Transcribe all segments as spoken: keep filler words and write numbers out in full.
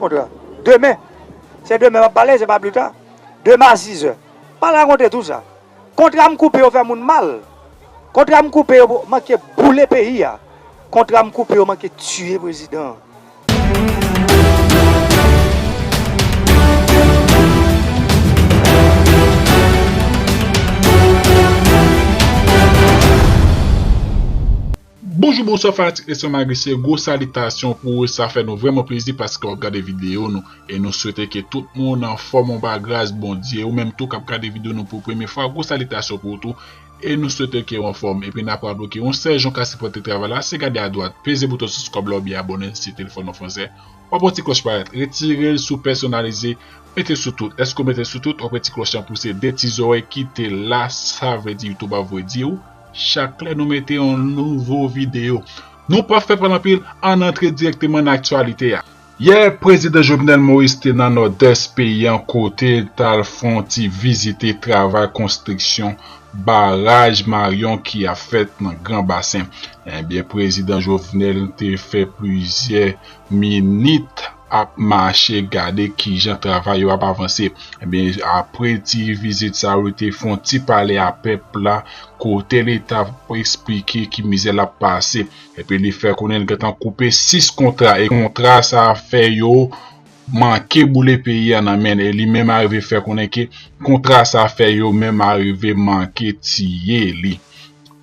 kontra. Demen. Se demen m ap pale, se pa pli ta. Demen a sizè. Pa rakonte tou sa. Kontra m koupe yo fè moun mal. Kontra m koupe yo manke boule peyi a. Kontra m koupe yo manke tiye prezidan an. Bonjou, bonswa fanatik Leson Magrisye, gwo salitasyon pou ou, sa fè nou vrèman plezi paske w ap gade videyo nou, e nou swete ke tout moun anfòm anba gras Bondye, ou menm tou k ap gade videyo nou pou premye fwa, gwo salitasyon pou ou tou, e nou swete ke w anfòm, epi n ap raple w ke yon sèl jan w ka sipòte travay la, se gade adwat, peze bouton sibscribe la oubyen abòne si telefòn ou fransè, w ap wè ti klòch parèt, retire l sou pèsonalize, mete sou tout, èske w mete sou tout, w ap wè ti klòch lan pouse de ti zòrèy ki te la, sa vle di YouTube ap voye di w, chak lè nou mete yon nouvo videyo. Nou p ap fè pale anpil, ann antre dirèkteman nan aktyalite a. Yè, Prezidan Jovenel Moïse te nan Nòdès peyi a kote l t al fè yon ti vizite travay konstriksyon baraj Marion ki ap fèt nan Gran Basen. Ebyen, Prezidan Jovenel te fè plizyè minit ap mache gade kijan travay yo ap avanse. Ebyen, apre ti vizit sa yo, li te fè yon ti pale a pèp la, kote li t ap eksplike ki mizè l ap pase. Epi li fè konnen li gentan koupe sis kontra, e kontra sa fè yo manke boule peyi a nan men l, e li menm arive fè konnen ke kontra sa fè yo menm arive manke tiye li.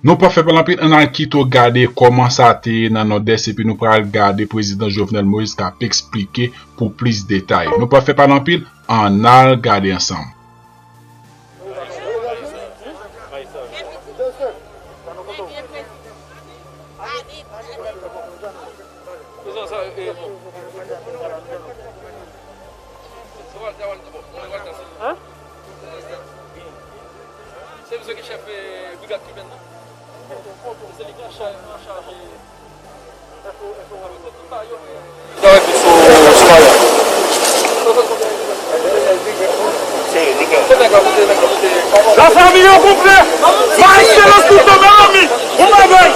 Nou pa fè pale anpil, ann al kite w gade kòman sa te ye nan Nòdès, epi nou pral gade Prezidan Jovenel Moïse k ap eksplike pou plis detay. Nou pa fè pale anpil, ann al gade ansanm. Se misye ki chèf brigad kibèn nan. Se li ki an chaj, an chaj. Lafanmi yo konplè! Maestro Lòs Toutan, mezanmi! Yon bagay!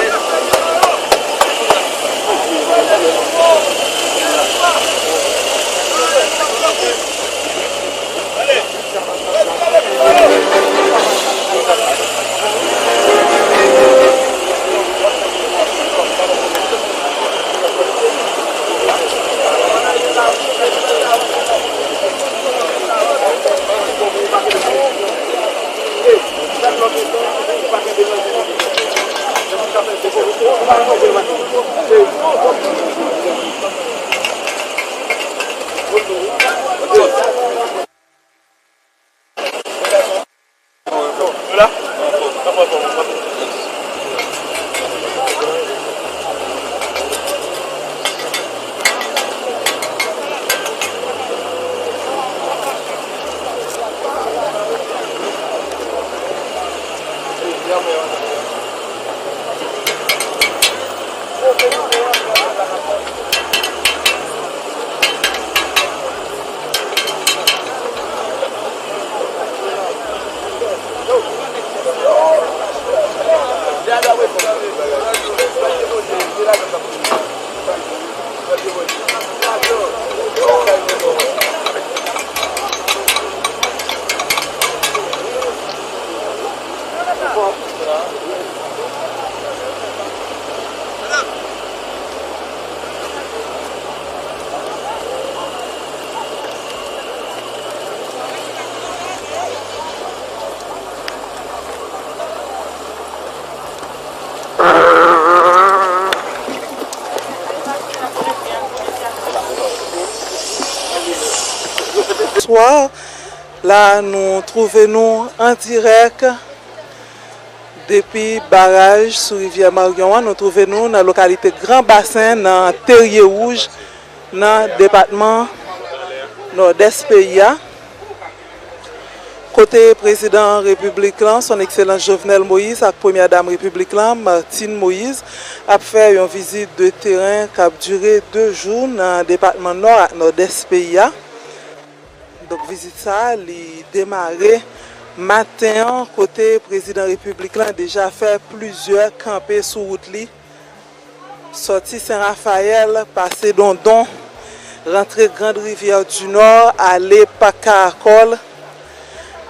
Swa la nou twouve nou an dirèk depi baraj sou rivyè Maryon an. Nou twouve nou nan lokalite Gran Basen, nan Terye Wouj, nan depatman Nòdès peyi a, kote Prezidan Repiblik lan, Son Ekselans Jovenel Moïse, ak Premyè Dam Repiblik lan, Martine Moïse, ap fè yon vizit de teren k ap dire de jou nan depatman Nò ak Nòdès peyi a. Donk, vizit sa a, li demare maten an, kote Prezidan Repiblik lan deja fè plizyè kanpe sou wout li, sòti Sen Rafayèl, pase Dondon, Rantre Grande Rivière du Nord, ale Pak Karakòl,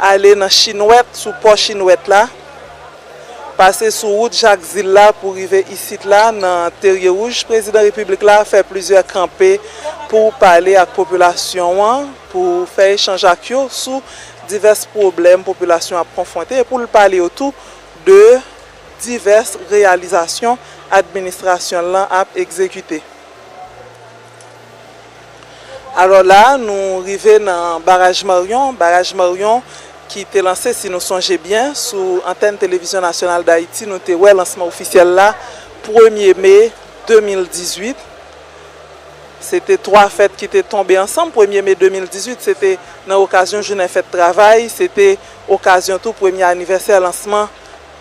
ale nan Chinwèt, sou pò Chinwèt la, pase sou wout Jak Zil la pou rive isit la nan Terye Wouj. Prezidan Repiblik la fè plizyè kanpe pou pale ak popilasyon an, pou fè echanj ak yo sou divès pwoblèm popilasyon ap konfwonte, e pou l pale yo tou de divès reyalizasyon administrasyon l lan ap egzekite. Alò la, nou rive nan Baraj Maryon. Baraj Maryon ki te lanse, si nou sonje byen, sou antèn Televizyon Nasyonal Dayiti, nou te wè lansman ofisyèl la premye me de mil dizuit. Se te twa fèt ki te tonbe ansanm. Premye me de mil dizuit, se te nan okazyon jounen fèt travay, se te okazyon tou premye anivèsè lansman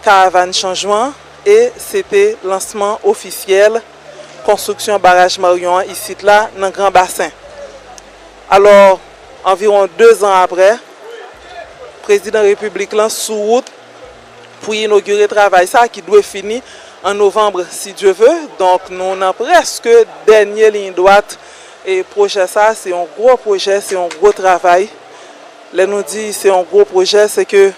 Karavàn Chanjman, e se te lansman ofisyèl konstriksyon baraj Maryon an isit la nan Gran Basen. Alò, anviwon de zan apre, prezidan repiblik lan sou wout pou inogire travay sa ki dwe fini an novanm, si Dye ve. Donk, nou nan prèske dènye liy dwat. E pwojè sa, se yon gwo pwojè, se yon gwo travay. Lè nou di se yon gwo pwojè, se ke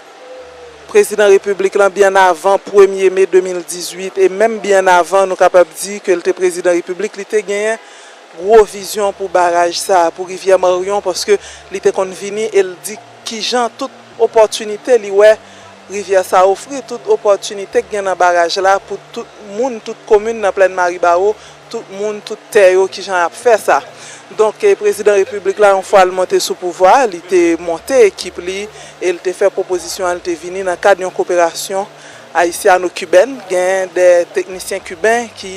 prezidan repiblik lan, byen avan premye me de mil dizuit, e menm byen avan, nou kapab di ke l te prezidan repiblik, li te genyen gwo vizyon pou baraj sa a, pou rivyè Maryon, paske li te konn vini e l di kijan tout opòtinite li wè rivyè sa a ofri, tout opòtinite k gen nan baraj la pou tout moun, tout komin nan Plèn Maribawo, tout moun, tout tè yo, kijan y ap fè sa. Donk, e, prezidan repiblik la, yon fwa l monte sou pouvwa, li te monte ekip li e l te fè pwopozisyon an, l te vini nan kad yon koperasyon ayisyano-kibèn. Gen de teknisyen kiben ki,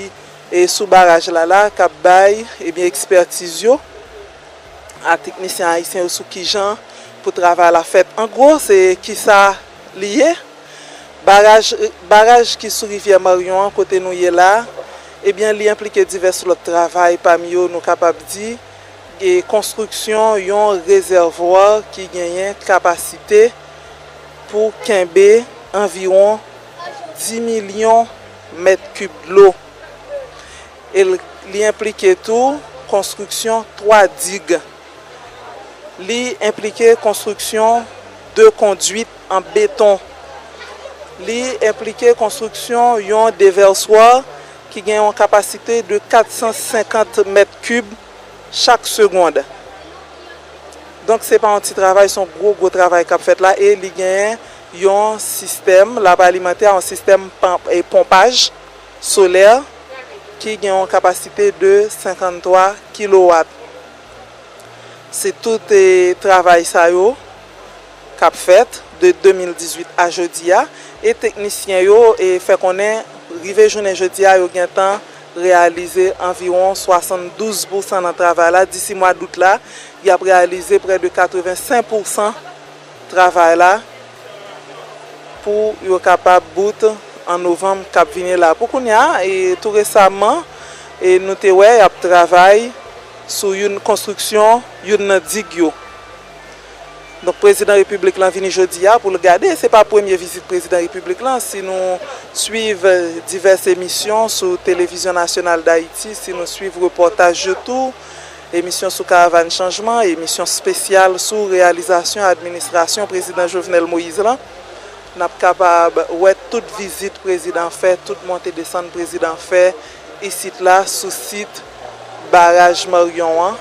e, sou baraj la la, k ap bay, ebyen, ekspètiz yo a teknisyen ayisyen yo sou kijan pou travay la fèt. An gwo, se kisa li ye. Baraj, baraj ki sou rivyè Maryon an, kote nou ye la, ebyen, li enplike divès lòt travay, pami yo, nou kapab di, e konstriksyon yon rezèvwa ki genyen kapasite pou kenbe anviwon dis milyon mèt kib dlo. E l, li enplike tou konstriksyon twa dig. Li enplike konstriksyon de kondwit an beton. Li enplike konstriksyon yon devèswa ki gen yon kapasite de kat san senkant mèt kib chak segonn. Donk, se pa yon ti travay, se yon gwo, gwo travay k ap fèt la, e li genyen yon sistèm, l ap alimante a yon sistèm pon-, e ponpaj solè ki gen yon kapasite de senkanntwa kilowat. Se tout, e, travay sa yo k ap fèt de de mil dizuit a jodi a, e teknisyen yo, e, fè konnen, rive jounen jodi a, yo gentan reyalize anviwon swasanndouz pousan nan travay la. Disi mwa dout la, y ap reyalize prè de katrevensenk pousan travay la pou yo kapab bout an novanm k ap vini la. Pou kounye a, e tou resaman, e nou te wè y ap travay sou youn, konstriksyon youn nan dig yo. Donk, prezidan repiblik lan vini jodi a pou l gade. Se pa premye vizit prezidan repiblik lan. Si nou swiv, e, divès emisyon sou Televizyon Nasyonal Dayiti, si nou swiv repòtaj yo tou, emisyon sou Karavàn Chanjman, emisyon espesyal sou reyalizasyon administrasyon prezidan Jovenel Moïse lan, n ap kapab wè tout vizit prezidan fè, tout monte desann prezidan fè isit la, sou sit baraj Maryon an,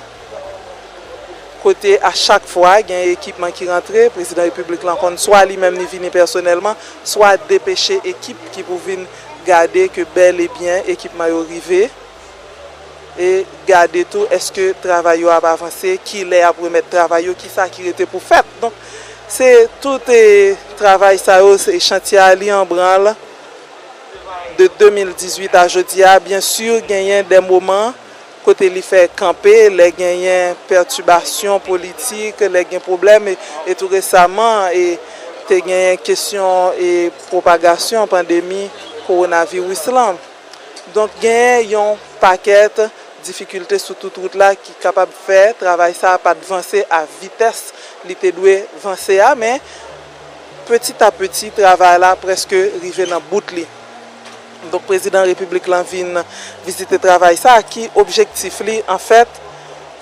kote a chak fwa gen ekipman ki rantre, prezidan repiblik lan konn swa li menm li vini pèsonèlman, swa depeche ekip ki pou vin gade ke bèl e byen ekipman yo rive, e gade tou èske travay yo ap avanse, kilè y ap remèt travay yo, kisa ki rete pou fèt. Donk, se tout, e, travay sa yo, se chantye a li an branl de de mil dizuit a jodi a. Byen si, genyen de moman kote li fè kanpe, lè genyen pètibasyon politik, lè gen pwoblèm, e, e tou resaman, e, te genyen kesyon, e, pwopagasyon pandemi kowonaviris lan. Donk, gen yon pakèt difikilte sou tout wout la ki kapab fè travay sa a pa t vanse a vitès li te dwe vanse a, men peti a peti, travay la prèske rive nan bout li. Donk, prezidan repiblik lan vin vizite travay sa a, ki objektif li, anfèt,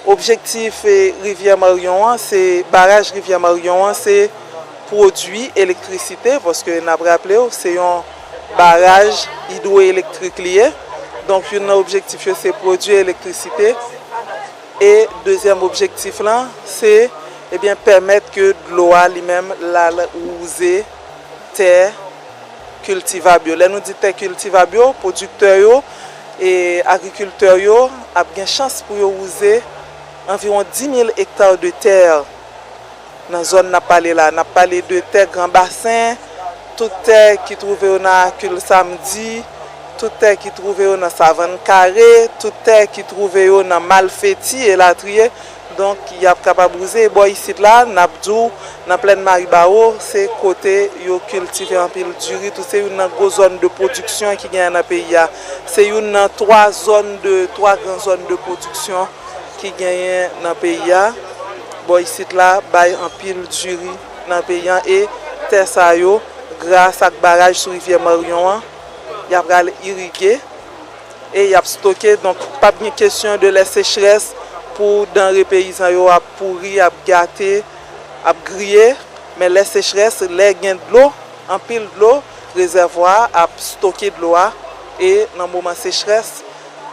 Objektif, eh, Rivyè Maryon an, se, baraj Rivyè Maryon an, se pwodui elektrisite, paske n ap raple w, se yon baraj idwoelektrik li ye. Donk, youn nan objektif yo, se pwodui elektrisite. E dezyèm objektif lan, se, ebyen, pèmèt ke dlo a li menm l al wouze tè kiltivab yo. Lè nou di tè kiltivab yo, pwodiktè yo e agrikiltè yo ap gen chans pou yo wouze anviwon dis mil ekta de tè nan zòn n ap pale la. N ap pale de tè Gran Basen, tout tè ki twouve yo nan Akil Samdi, tout tè ki twouve yo nan Savann Kare, tout tè ki twouve yo nan Malfeti, elatriye. Donk, y ap kapab wouze. E bò isit la, n ap di w, nan plèn Maribawo, se kote yo kiltive anpil diri tou. Se youn nan gwo zòn de pwodiksyon ki genyen nan peyi a. Se youn nan twa zòn de, twa gran zòn de pwodiksyon ki genyen nan peyi a. Bò isit la, bay anpil diri nan peyi a. E tè sa yo, gras ak baraj sou rivyè Maryon an, y ap pral irige e y ap stoke. Donk, p ap gen kesyon de lè sechrès pou danre peyizan yo ap pouri, ap gate, ap griye. Men lè sechrès, lè gen dlo, anpil dlo, rezèvwa a ap stoke dlo a. E nan moman sechrès,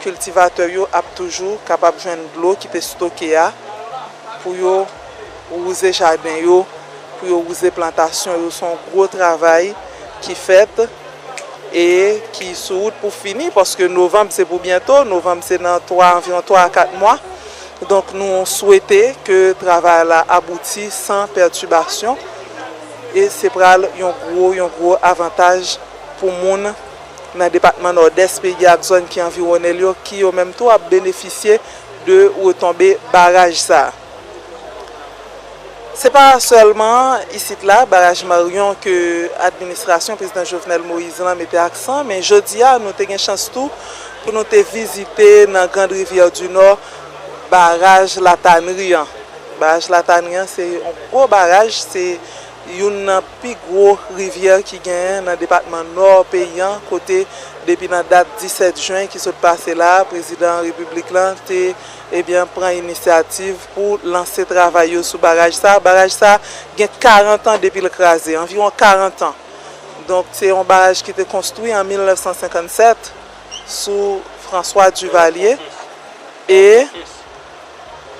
kiltivatè yo ap toujou kapab jwenn dlo ki te stoke a pou yo wouze jaden yo, pou yo wouze plantasyon yo. Se yon gwo travay ki fèt e ki sou wout pou fini, paske novanm se pou byento, novanm se nan twa, anviwon twa a kat mwa. Donk, nou swete ke travay la abouti san pètibasyon e se pral yon gwo, yon gwo avantaj pou moun nan depatman Nòdès peyi a ak zòn ki anviwonnen l yo, ki yo menm tou ap benefisye de retonbe baraj sa a. Se pa sèlman isit la, baraj Maryon, ke administrasyon prezidan Jovenel Moïse lan mete aksan, men jodi a, nou te gen chans tou pou nou te vizite nan Grande Rivière du Nord, baraj Latanri an. Baraj Latanri an, se yon gwo baraj, se youn nan pi gwo rivyè ki genyen nan depatman Nò peyi an, kote depi nan dat disèt jen ki sot pase la, prezidan repiblik lan te, ebyen, pran inisyativ pou lanse travay yo sou baraj sa. Baraj sa gen karant an depi l kraze, anviwon karant an. Donk, se yon baraj ki te konstwi an mil nèf san senkann sèt sou François Duvalier. E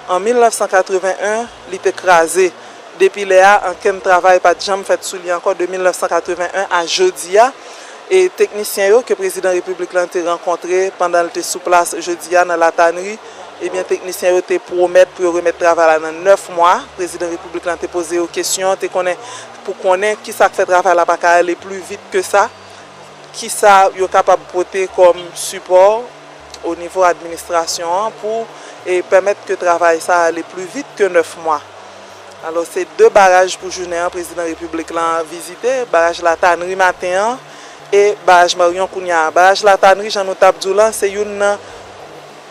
an mil nèf san katreven en, li te kraze. Depi lè a, ankenn travay pa t janm fèt sou li ankò de mil nèf san katreven en a jodi a. E teknisyen yo ke prezidan repiblik lan te rankontre pandan l te sou plas jodi a nan Latanri, ebyen, teknisyen yo te pwomèt pou yo remèt travay la nan nèf mwa. Prezidan repiblik lan te poze yo kesyon, te konnen, pou konnen kisa k fè travay la pa ka ale pli vit ke sa, kisa yo kapab pote kòm sipò o nivo administrasyon an pou, e, pèmèt ke travay sa ale pli vit ke nèf mwa. Alò, se de baraj pou jounen an, prezidan repiblik lan vizite, baraj Latanri maten an e baraj Maryon kounye a. Baraj Latanri, jan nou t ap di w lan, se youn nan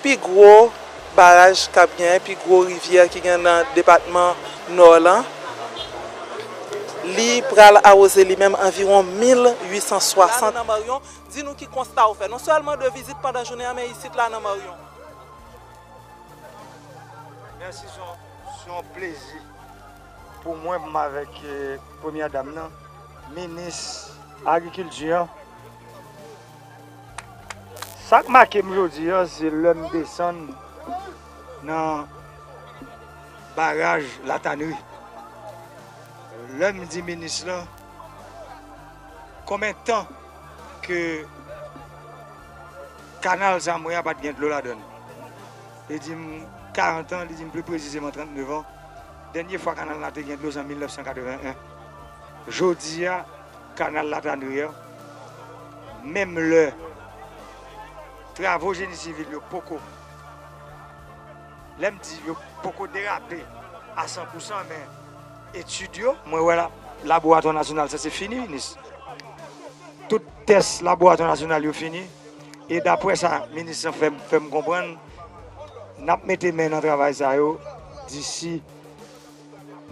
pi gwo baraj k ap gen, pi gwo rivyè ki gen nan depatman Nò lan. Li pral awoze li menm anviwon mil uit san swasant. Di nou ki konsta ou fè, non sèlman de vizit pandan jounen an, men isit la nan Maryon. Mèsi, se yon, se yon plezi pou mwen, pou mwen avèk, eh, premyè dam nan, minis agrikilti an. Sa k make m jodi a, se lè m desann nan baraj Latanri. Lè m di minis lan, konbyen tan ke kanal sa mwen a pa t gen dlo ladan l? Li di m karant an, li di m pli presizeman trannnev an. Dènye fwa kanal la te gen dlo, se an mil nèf san katreven en. Jodi a, kanal Latanri an, menm lè travo jeni sivil yo poko, lè m di yo poko derape a san pou san, men etid yo, mwen wè la, laboratwa nasyonal sa se fini, minis. Tout tès laboratwa nasyonal yo fini. E daprè sa minis lan fè m, fè m konprann, n ap mete men nan travay sa yo disi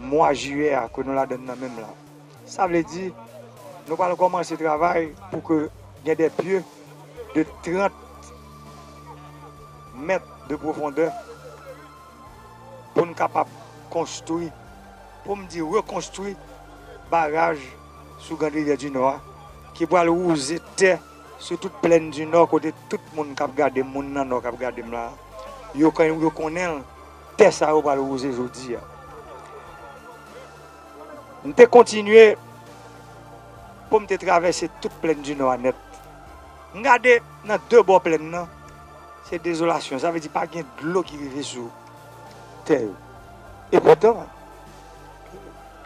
mwa jiyè a ke nou ladann nan menm la. Sa vle di, nou pral kòmanse travay pou ke gen de pye de trant mèt de pwofondè pou n kapab konstwi, pou m di rekonstwi baraj sou Grand Rivière du Nord a, ki pral wouze tè sou tout Plèn du Nord, kote tout moun k ap gade m, moun nan Nò k ap gade m la, yo, yo konnen l, tè sa yo pral wouze jodi a. M te kontinye pou m te travèse tout Plèn du Nord a nèt. M gade nan de bò plèn nan, se dezolasyon. Sa vle di pa gen dlo ki rive sou tè yo. E poutan,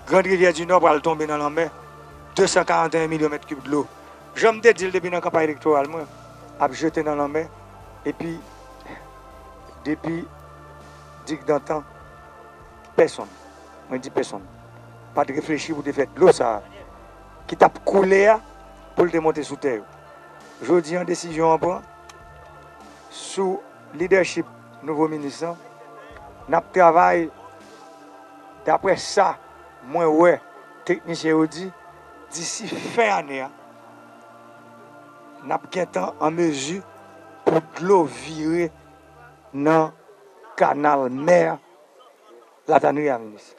Grand Rivière du Nord pral tonbe nan lanmè, de san karant e en milyon mèt kib dlo. Jan m te di l depi nan kanpay elektoral mwen, ap jete nan lanmè, epi depi digdantan, pèsonn, mwen di pèsonn, pa t reflechi pou te fè dlo sa a ki t ap koule a, pou l te monte sou tè yo. Jodi an, desizyon an pran sou lidèchip nouvo minis lan. N ap travay, daprè sa mwen wè teknisyen yo di, disi fen ane a, n ap gentan an mezi pou dlo vire nan kanal mè Latanri a, minis.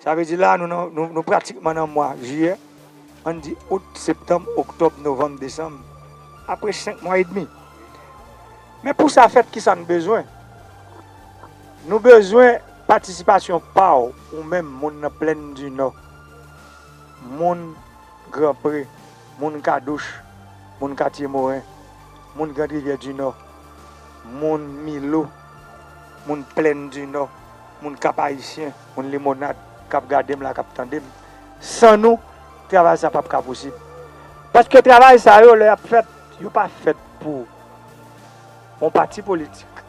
Sa vle di la, nou, nan- nou, nou pratikman nan mwa jiyè, ann di out, septanm, oktòb, novanm, desanm, apre senk mwa edmi. Men pou sa fèt, kisa n bezwen? Nou bezwen patisipasyon pa w, ou menm, moun nan Plèn di Nò, moun Granpre, moun Kadouch, moun Katye Moren, moun Grand Rivière du Nord, moun Milo, moun Plèn di Nò, moun Kap Ayisyen, moun Limonad, k ap gade m la, k ap tande m. San nou, travay sa p ap ka posib. Paske travay sa yo, lè y ap fèt, yo pa fèt pou yon pati politik.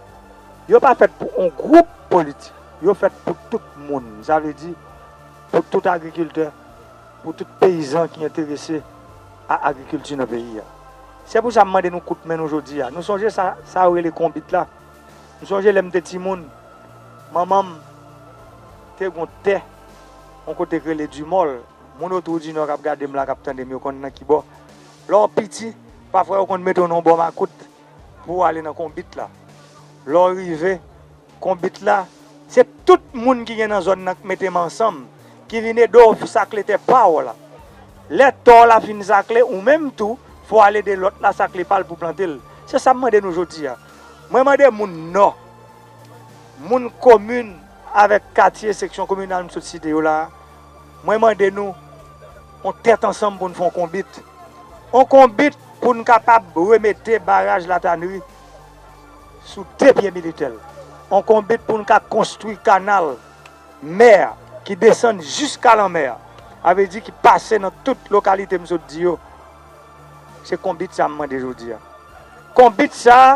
Yo pa fèt pou yon gwoup politik. Yo fèt pou tout moun. Sa vle di, pou tout agrikiltè, pou tout peyizan ki enterese a agrikilti nan peyi a. Se pou sa m mande nou kout men nou jodi a. Nou sonje sa, sa yo rele konbit la? Nou sonje lè m te timoun, manman m te gon tè, yon kote k rele Dimòl. Moun otou di Nò k ap gade m la, k ap tande m, yo konn nan ki bò. Lè w piti, pafwa yo konn mete w nan yon bò makout pou w ale nan konbit la. Lè w rive, konbit la, se tout moun ki gen nan zòn nan k mete men ansanm, ki vin ede w sakle tè pa w la. Lè tè w la fin sakle, ou menm tou, fò w al ede lòt la sakle pa l pou plante l. Se sa m mande nou jodi a. Mwen mande moun Nò, moun komin avèk katye, seksyon kominal m sot site yo la a, mwen mande nou yon tèt ansanm pou n fè yon konbit. Yon konbit pou n kapab remete baraj Latanri sou de pye militè l. Yon konbit pou n ka konstwi kanal mè a ki desann jiska lanmè a. Sa vle di ki pase nan tout lokalite m sot di yo. Se konbit sa m mande jodi a. Konbit sa a,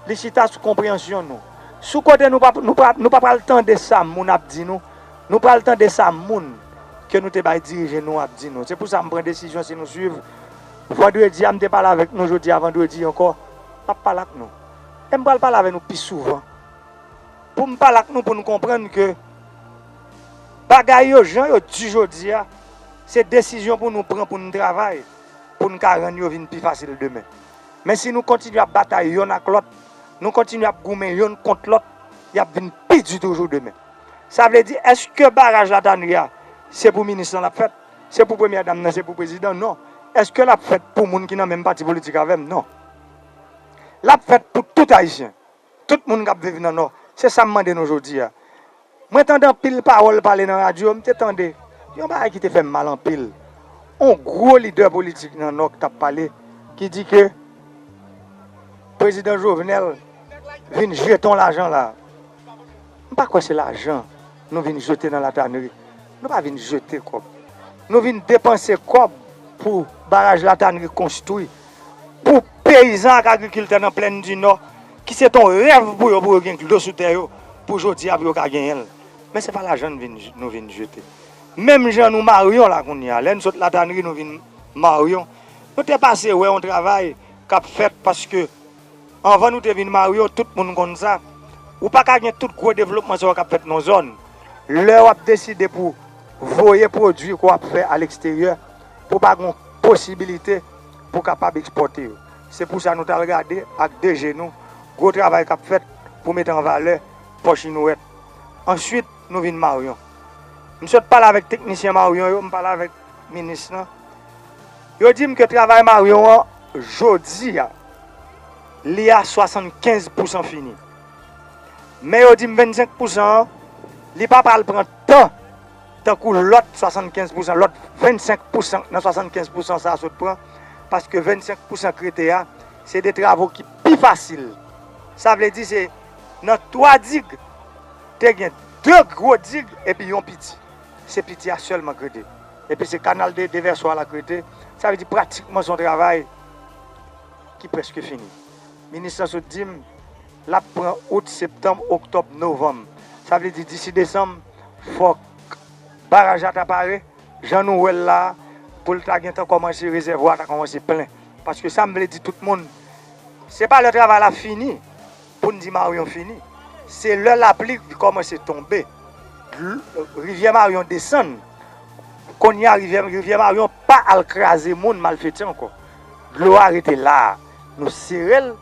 li chita sou konpreyansyon nou. Sou kote nou pa, nou pa, nou pa pral tande sa moun ap di nou, nou pral tande sa moun ke nou te bay dirije nou ap di nou. Se pou sa m pran desizyon, si nou swiv, vandredi a, m te pale avèk nou, jodi a, vandredi ankò, m ap pale ak nou. E m pral pale avè nou pi souvan. Pou m pale ak nou, pou n konprann ke bagay yo, jan yo di jodi a, se desizyon pou nou pran, pou n travay, pou n ka rann yo vin pi fasil demen. Men si nou kontinye ap batay yonn ak lòt, nou kontinye ap goumen yonn kont lòt, y ap vin pi di toujou demen. Sa vle di, èske baraj Latanri a, se pou minis lan l ap fèt? Se pou premyè dam nan? Se pou prezidan? Non. Èske l ap fèt pou moun ki nan menm pati politik avè m? Non. L ap fèt pou tout Ayisyen. Tout moun k ap viv nan Nò. Se sa m mande nou jodi a. Mwen tande anpil pawòl pale nan radyo, m te tande yon bagay ki te fè m mal anpil. Yon gwo lidè politik nan Nò k t ap pale, ki di ke prezidan Jovenel vin jete yon lajan la. M pa kwè se lajan nou vin jete nan Latanri. Nou pa vin jete kòb. Nou vin depanse kòb pou baraj Latanri konstwi, pou peyizan ak agrikiltè nan Plèn di Nò, ki se t on rèv pou yo, pou yo gen dlo sou tè yo, pou jodi a, pou yo ka genyen l. Men se pa lajan n vin, nou vin jete. Menm jan nou Maryon la kounye a, lè n sot Latanri, nou vin Maryon, nou te pase wè yon travay k ap fèt, paske anvan nou te vin Maryon, tout moun konn sa. Ou pa ka gen tout gwo devlopman sa yo k ap fèt nan zòn. Lè w ap deside pou voye pwodui ke w ap fè aleksteryè, pou pa gen posibilite pou kapab ekspòte yo. Se pou sa nou t al gade ak de je nou gwo travay k ap fèt pou mete an valè pòch Inouwèt. Answit, nou vin Maryon. M sot pale avèk teknisyen Maryon yo, m pale avèk minis lan. Yo di m ke travay Maryon an, jodi a, li a swasannkenz pousan fini. Men yo di m vennsenk pousan an, li pa pral pran tan, tankou lòt swasannkenz pousan, lòt vennsenk pousan nan swasannkenz pousan sa a sot pran, paske vennsenk pousan k rete a, se de travo ki pi fasil. Sa vle di se nan twa dig, te gen de gwo dig epi yon piti. Se piti a sèlman k rete. Epi se kanal de devèswa la k rete. Sa vle di pratikman se yon travay ki prèske fini. Minis lan sot di m, l ap pran out, septanm, oktòb, novanm. Sa vle di disi desanm, fòk baraj la ta pare, jan nou wè l la, pou l ta gentan kòmanse, rezèvwa a ta kòmanse plen. Paske sa m vle di tout moun, se pa lè travay la fini pou n di Maryon fini. Se lè lapli kòmanse tonbe. Dl-, rivyè Maryon desann. Kounye a, rivyè, rivyè Maryon pa al kraze moun malfektè ankò. Dlo a rete la a. Nou sere l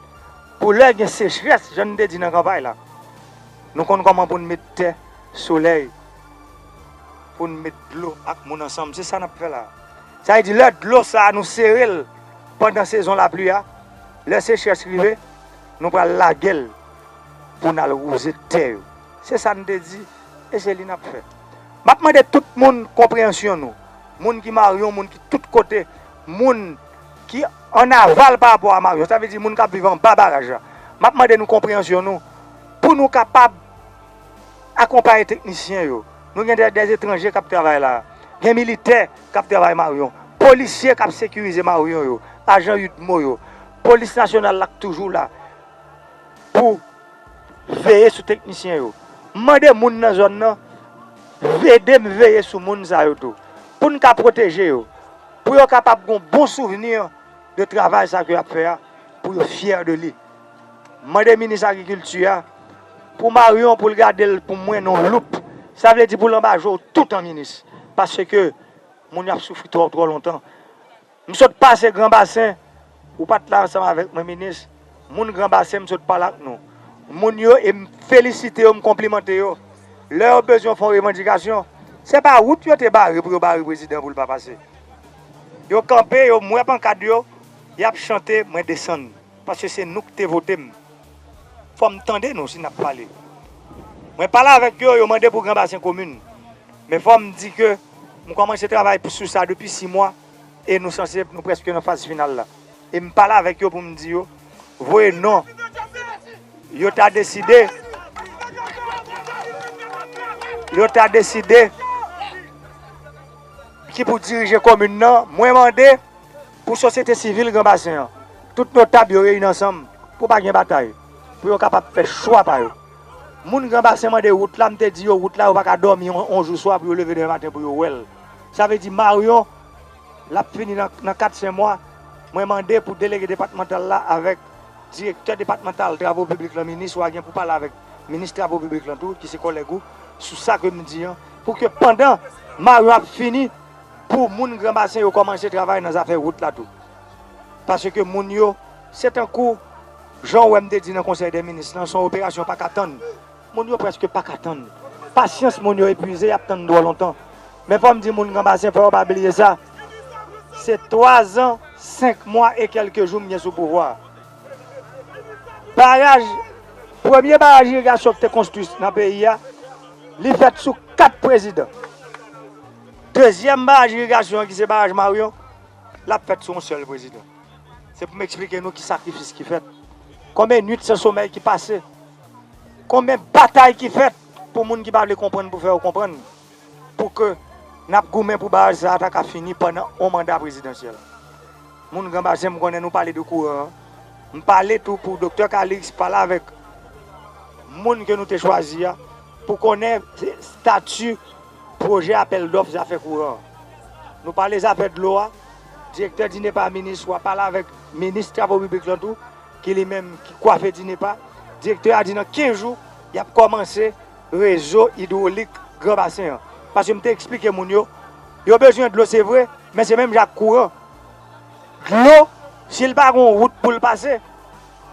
pou lè gen sechrès, jan n te di nan kanpay la. Nou konn kòman pou n met tè, solèy, pou n met dlo ak moun ansanm. Se sa n ap fè la. Sa vle di, lè dlo sa a, nou sere l pandan sezon lapli a, lè sechrès rive, nou pral lage l pou n al wouze tè yo. Se sa n te di, e se li n ap fè. M ap mande tout moun konpreyansyon nou, moun ki Maryon, moun ki tout kote, moun ki an aval pa rapò a Maryon, sa vle di moun k ap viv anba baraj la. M ap mande nou konpreyansyon nou pou nou kapab akonpaye teknisyen yo. Nou gen de, de etranje k ap travay la. Gen militè k ap travay Maryon. Polisye k ap sekirize Maryon yo. Ajan UDMO yo. Polis nasyonal la k toujou la pou veye sou teknisyen yo. M mande moun nan zòn nan ede m veye sou moun sa yo tou. Pou n ka pwoteje yo. Pou yo kapab gen yon bon souvni de travay sa ke y ap fè a, pou yo fyè de li. M mande minis agrikilti a, pou Maryon, pou l gade l pou mwen nan loup. Sa vle di pou l anba je w toutan, minis. Paske moun yo ap soufri twò, twò lontan. M sot pase Gran Basen, ou pa t la ansanm avèk mwen, minis. Moun Gran Basen, m sot pale ak nou. Moun yo, e m felisite yo, m konplimante yo. Lè yo bezwen fè yon revandikasyon, se pa wout yo te bare pou yo bare prezidan pou l pa pase. Yo kanpe, yo, m wè pankad yo, y ap chante, mwen desann. Paske se nou k te vote m. Fò m tande nou si n ap pale. Mwen pale avèk yo, yo mande pou Gran Basen komin. Men fò m di ke m kòmanse travay sou sa depi sis mwa e nou sanse, nou prèske nan faz final la. E m pale avèk yo pou m di yo, voye non. Yo ta deside, yo ta deside ki pou dirije komin nan. Mwen mande pou sosyete sivil Gran Basen an, tout notab yo reyini ansanm pou pa gen batay, pou yo kapab fè chwa pa yo. Moun Gran Basen mande wout la, m te di yo wout la, yo pa ka dòmi yon, yon jou swa pou yo leve demen maten pou yo wè l. Sa vle di Maryon, l ap fini nan, nan kat senk mwa. Mwen mande pou delege depatmantal la avèk direktè depatmantal travo piblik lan, minis, w a gen pou pale avèk minis travo piblik lan tou, ki se kòlèg ou, sou sa ke m di an, pou ke pandan Maryon ap fini, pou moun Gran Basen yo kòmanse travay nan zafè wout la tou. Paske moun yo, se tankou, jan w wè m te di nan konsèy dè minis lan, se yon operasyon pa ka tann. Moun yo prèske pa ka tann. Pasyans moun yo epwize, y ap tann twò lontan. Men fò m di moun Gran Basen, fò yo pa bliye sa. Se twa zan, senk mwa e kèlke jou m gen sou pouvwa a. Baraj, premye baraj irigasyon ki te konstwi nan peyi a, li fèt sou kat prezidan. Dezyèm baraj irigasyon an, ki se baraj Maryon, l ap fèt sou yon sèl prezidan. Se pou m eksplike nou ki sakrifis ki fèt. Konbyen nuit san somèy ki pase. Konbyen batay ki fèt pou moun ki pa vle konprann, pou fè yo konprann. Pou ke n ap goumen pou baraj sa a ta ka fini pandan yon manda prezidansyèl. Moun Gran Basen, m konnen nou pale de kouran an. M pale tou pou Doktè Calixte, pale avèk moun ke nou te chwazi a, pou konnen se estati pwojè apèl dòf zafè kouran an. Nou pale zafè dlo a, direktè DINEPA, minis, w a pale avèk minis travo piblik lan tou, ki li menm ki kwafe DINEPA. Direktè a di nan kenz jou, y ap kòmanse rezo idwolik Gran Basen an. Paske m te eksplike moun yo, yo bezwen dlo, se vre, men se menm jan ak kouran. Dlo, si l pa gen yon wout pou l pase,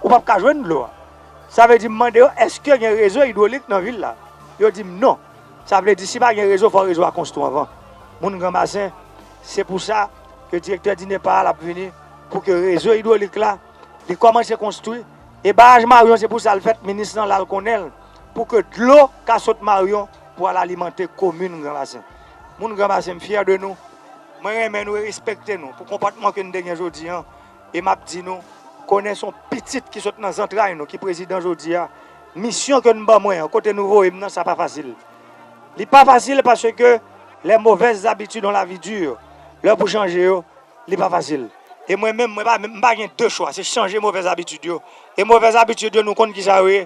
ou p ap ka jwenn dlo a. Sa vle di, m mande yo, èske gen rezo idwolik nan vil la? Yo di m non. Sa vle di, si pa gen rezo, fò rezo a konstwi anvan. Moun Granbasen, se pou sa ke direktè DINEPA a l ap vini pou ke rezo idwolik la, li kòmanse konstwi. E baraj Maryon, se pou sa l fèt, minis lan la l konnen l, pou ke dlo ka sot Maryon pou al alimante komin Granbasen. Moun Granbasen, m fyè de nou. Mwen renmen nou e respekte nou pou konpòtman ke n te gen jodi an. E m ap di nou, konnen se yon pitit ki sot nan zantray nou, ki prezidan jodi a. Misyon ke n ban mwen an, kote nou voye m nan, sa pa fasil. Li pa fasil paske les mauvaises habitudes ont la vie dure. Lè pou chanje yo, li pa fasil. E mwen menm, mwen pa, m pa gen de chwa, se chanje movèz abitid yo. E movèz abitid yo, nou konn kisa yo ye.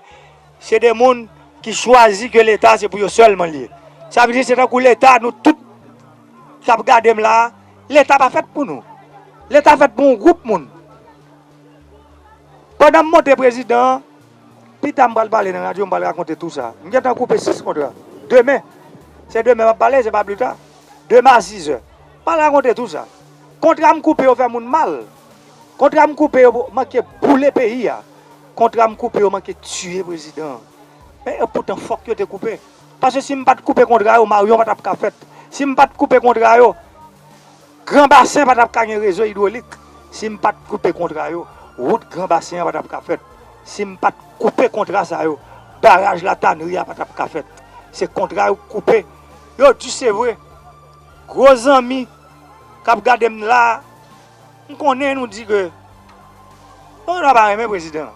Se de moun ki chwazi ke Leta se pou yo sèlman l ye. Sa vle di se tankou Leta, nou tout k ap gade m la a, Leta pa fèt pou nou. Leta fèt pou yon gwoup moun. Pandan m monte prezidan an, pita m pral pale nan radyo, m pral rakonte tou sa. M gentan koupe sis kontra. Demen, se demen m ap pale, se pa pita. Demen a sizè. M pral rakonte tou sa. Kontra m koupe yo fè moun mal. Kontra m koupe yo manke boule peyi a. Kontra m koupe yo manke tiye prezidan an. Men epoutan fòk yo te koupe. Paske si m pa t koupe kontra yo, Maryon pa t ap ka fèt. Si m pa t koupe kontra yo, Granbasen pa t ap ka gen rezo idwolik. Si m pa t koupe kontra yo, wout Granbasen an pa t ap ka fèt. Si m pa t koupe kontra sa yo, baraj Latanri a pa t ap ka fèt. Se kontra yo k koupe. Yo di se vre. Gwo zanmi k ap gade m la, m konnen nou di ke nou pa renmen prezidan.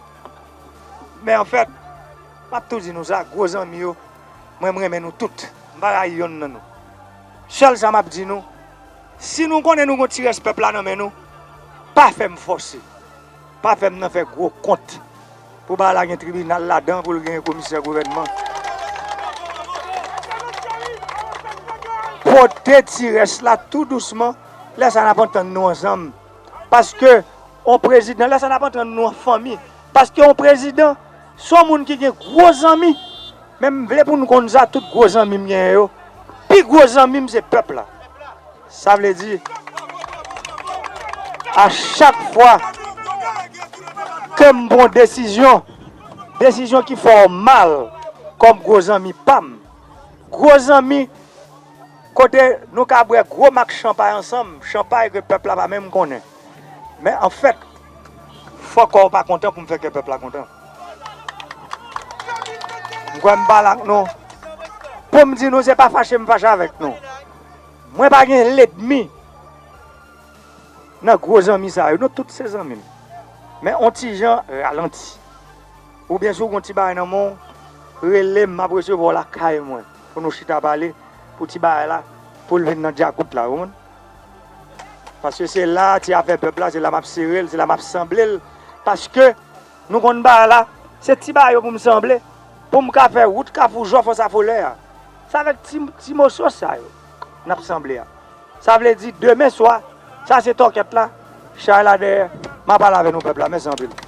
Men anfèt, m ap tou di nou sa, gwo zanmi yo, mwen m renmen nou tout. M pa rayi yonn nan nou. Sèl sa m ap di nou, si nou konnen nou gon ti rès pèp la nan men nou, pa fè m fòse. Pa fè m nan fè gwo kont. Pou bagay la gen tribinal ladan, pou l gen komisè gouvènman. Pote ti rès la tou dousman, lè sa n ap antann nou ansanm. Paske, on prezidan, lè sa n ap antann nou an fanmi. Paske, on prezidan, se on moun ki gen gwo zanmi. Men m vle pou nou konn sa, tout gwo zanmi m genyen yo. Pi gwo zanmi m se pèp la. Sa vle di, a chak fwa ke m pran desizyon, desizyon ki fè w mal, kòm gwo zanmi pa m, gwo zanmi kote nou ka bwè gwo mak chanpay ansanm, chanpay ke pèp la pa menm konnen. Men anfèt, fòk kò w pa kontan pou m fè kè pèp la kontan. M kwè m pale ak nou. Pou m di nou, se pa fache m fache avèk nou. Mwen pa gen lènmi nan gwo zanmi sa yo. Nou tout se zanmi m. Men on ti jan ralanti. Oubyen si w gen on ti bagay nan men w, rele m, m ap resevwa w lakay mwen. Pou nou chita pale, pou ti bagay la, pou l vin nan dyakout la, ou konprann? Paske se la, ti afè pèp la, se la m ap sere l, se la m ap sanble l. Paske nou konn bagay la, se ti bagay yo pou m sanble, pou m ka fè wout Kafou Jòf Ansafolè a. Se avèk ti, ti moso sa yo n ap sanble a. Sa vle di demen swa, sa se tòkèt la, chay la dèyè, m a pale avè nou pèp la. Mèsi anpil.